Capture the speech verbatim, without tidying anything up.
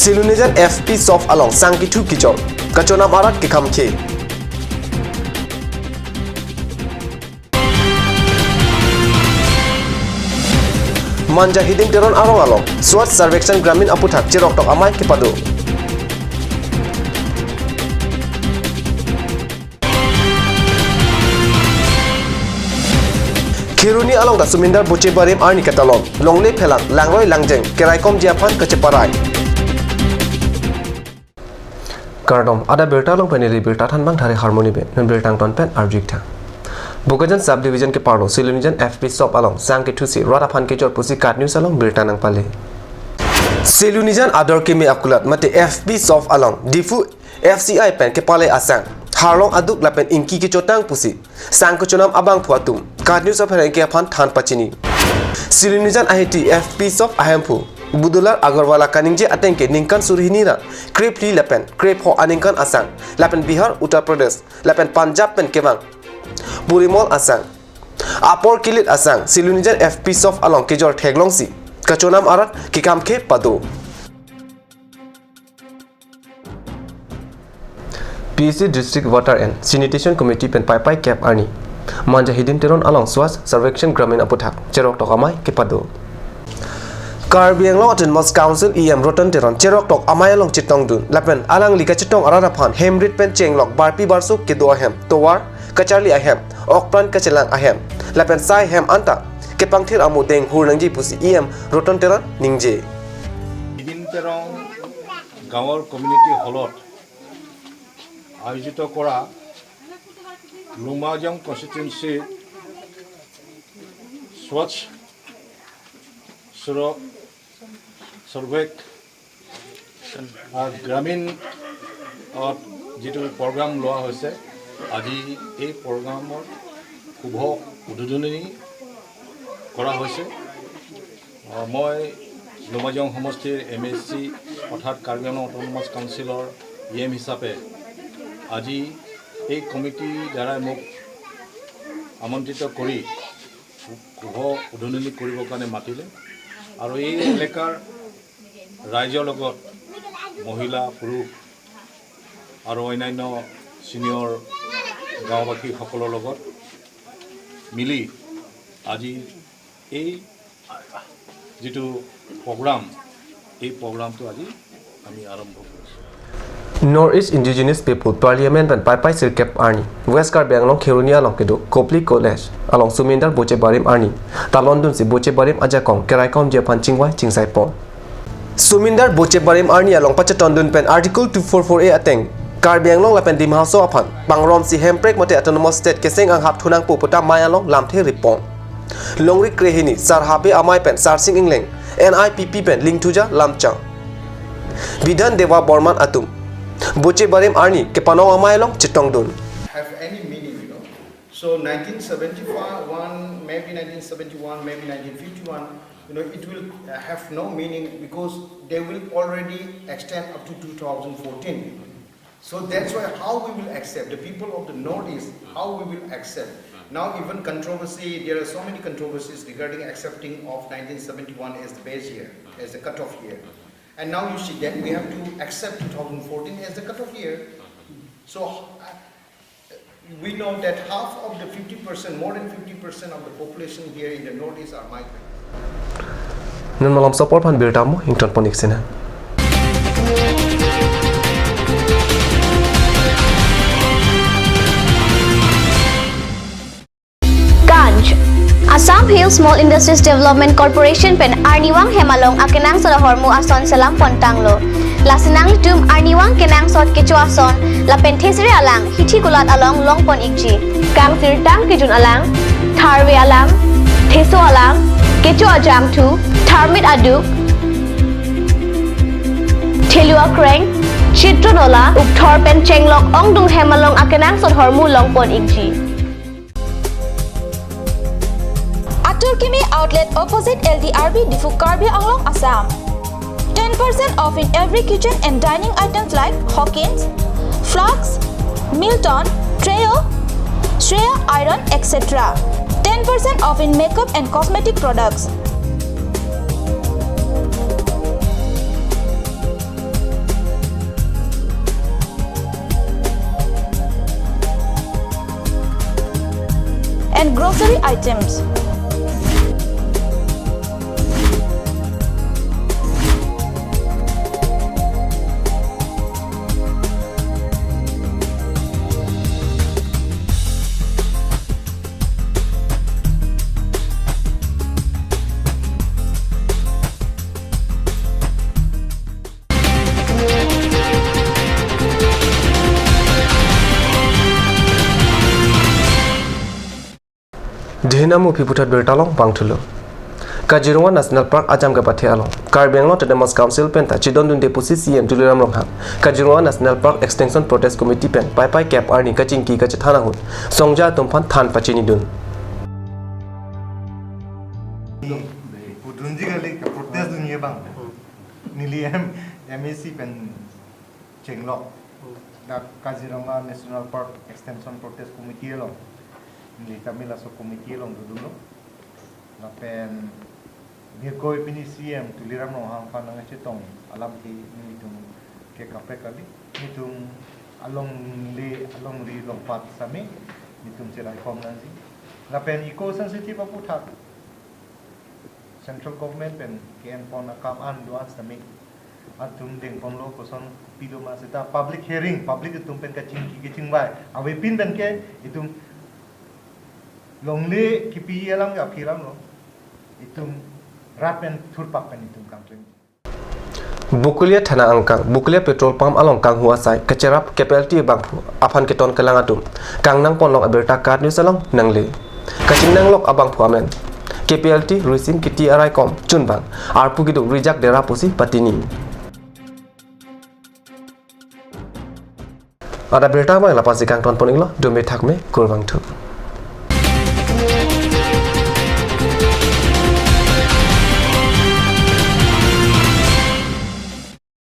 Silonijan F P shop along sang kethu kejor, kachonam arat kekhamkhe. Manja Hidim Teron arong along Swachh Survekshan Gramin aputhak cheroktok amei kepado. Kheroni along ta Sumindar Boche Barim arni ketalon, longle phelang, langroi langjeng keraikomji aphan kacheparai. Kardom, adap birta along pen neli birta thanbang Thari Harmoni Bey, non birta angton pen arju-ik tha. Bokajan Sub Division keparlo Silonijan F P shop along sang kethusi rat aphan kejor pusi KAT News along birta nangpale. Silonijan ador keme akulat mate F P shop along Diphu F C I pen kepale asang, harlong aduk lapen ingki kechotang pusi sang kechonam abangphu atum KAT News apherangke aphan than pachini. Silonijan ahiti F P shop ahemphu Budular Agarwala kaningje ateng ke ningkan suri hini ra krephli lapen krepho aningkan asang, lapen Bihar, Uttar Pradesh lapen Punjab pen kevang purimol asang, apor kilit asang Silonijan F P shop along kejor theklongsi kachonam arat kekhamkhe pado. P A C District Water and Sanitation Committee pen Paipai kep arni Manja Hidim Teron along Swachh Survekshan Gramin aputhak cheroktok amei kepado. Karbi Anglong Autonomous Council E M Roton Teron cheroktok amei along chetongdun lapen alangli kachetong arat aphan hemrit pen chenglok barpi barsuk kedo ahem, tovar kacharli ahem, okpran kachelang ahem lapen sai hem anta kepangthir amo denghur nangji pusi E M Roton Teron ningje. হিদিম তেৰং গাঁৱৰ কমিউনিটি হলত আয়োজিত কৰা লুমাজাং কনষ্টিটুৱেঞ্চিৰ স্বচ্ছ সুৰ-, সৰ্বেক আহ, গ্ৰামীণ, আহ, যিটো প্ৰগ্ৰাম লোৱা হৈছে, আজি এই প্ৰগ্ৰামৰ শুভ উদ্বোধনী কৰা হৈছে। আহ, মই লুমাজাং সমষ্টিৰ এম এ চি অৰ্থাৎ কাৰ্বি আংলং অট'নমাছ কাউন্সিলৰ ই এম হিচাপে আজি এই কমিটিৰ দ্বাৰাই মোক আমন্ত্ৰিত কৰি শুভ উদ্বোধনী কৰিবৰ কাৰণে মাতিলে আৰু এই এলেকাৰ ৰাইজৰ লগত মহিলা, পুৰুষ আৰু অন্যান্য ছিনিয়ৰ গাঁওবাসীসকলৰ লগত মিলি আজি এই যিটো প্ৰগ্ৰাম, এই প্ৰগ্ৰামটো আজি আমি আৰম্ভ কৰিছোঁ। North East Indigenous People Parliament pen Paipai sirkep arni West Karbi Anglong Kheroni along kedo Kopili College along Sumindar Boche Barim arni talondunsi Boche Barim ajakong keraikomji aphan chingvai chingsaipon. Sumindar Boche Barim arni along pachetongdun pen Article two four four A ateng Karbi Anglong lapen Dima Hasao aphan pangromsi hemprek mate Autonomous State keseng anghap thunangpo pu ta amei along lamthe ripon. Longri krehini Sar Habe Amei pen Sarsing Engleng, N I P P pen Lingthuja Lamchang, Bidhan Debbarman atum Boche Barim arni kepanong amei along chetongdun. Have any meaning, you know. So nineteen seventy-one, maybe nineteen seventy-one, maybe nineteen fifty-one, you know, it will, uh, have no meaning because they will already extend up to two thousand fourteen. So that's why how we will accept, the people of the Northeast, how we will accept. Now even controversy, there are so many controversies regarding accepting of nineteen seventy-one as the base year, as the cutoff year. And now you see that we have to accept two thousand fourteen as the cutoff year. So, uh, we know that half of the fifty percent, more than fifty percent of the population here in the Northeast are migrants. Non malomso apor aphan birta mo ingtonpon-ik sena. Ganj. Assam Hill Small Industries Development Corporation pen arnivang hem along akenangsot ahormu ason selam pontanglo. Lasi nanglitum arnivang kenangsot kecho ason lapen thesere alang hithi kulat along longpon-ikji. Kangsirtang kejun alang, tharve alang, theso alang, kecho ajangthu, tharmit aduk, thelu akreng, chitron ola, ukthor pen chenglok ongdung hem along akenangsot ahormu longpon-ikji. Atur Kimi Outlet, opposite L D R B, Diphu, Karbi Anglong, Assam. Ten percent off in every kitchen and dining items like Hawkins, flasks, Milton, Trio, Shreya iron, et cetera. Ten percent off in makeup and cosmetic products. Grocery items. Dihina Muphi puthot birta along vangthulo. Kaziranga National Park ajam kapathe along Karbi Anglong Autonomous Council penta chedondunde pusi C M Tuliram Ronghang Kaziranga National Park Extension Protest Committee pen Paipai kep arni kachingki kachethan ahut songja atum aphan than pachinidun. Pudunji kali, protest dunji abang. Neli M, M A C pen chenglok. Hmm. Dak Kaziranga National Park Extension Protest Committee along. Neli kami laso committee along dodunlo. Lapen birkoi pini C M Tuliram Ronghang aphan nangchetong alam ke nelitum ke kaprek kali. Nelitum alongle, alongri longpat sami nelitum cheraikom nangji. Lapen eco sensitive aputhak Central Government pen ke-enpon akam an do-an sami atum dengponlo, koson pilo ma seta public hearing, public atum pen kachingki kachingvai avepin pen ke itum longle kipi alam ke aphi alamlo, itum rat pen thurpak pen itum kangklem. Bokolia thana angkang Bokolia petrol pump along kanghu asai kacherap K P L T abangphu aphan keton kelang atum kangnangponlong abirta KAT News along nangle. Kachingnanglok abangphu amen K P L T Risim Kiti araikom chunbang arpu kedo Rijak Dera pusi patini. Ada birta abang la-ansi kangtonpon-iklo, dome thakme, kurvangthu.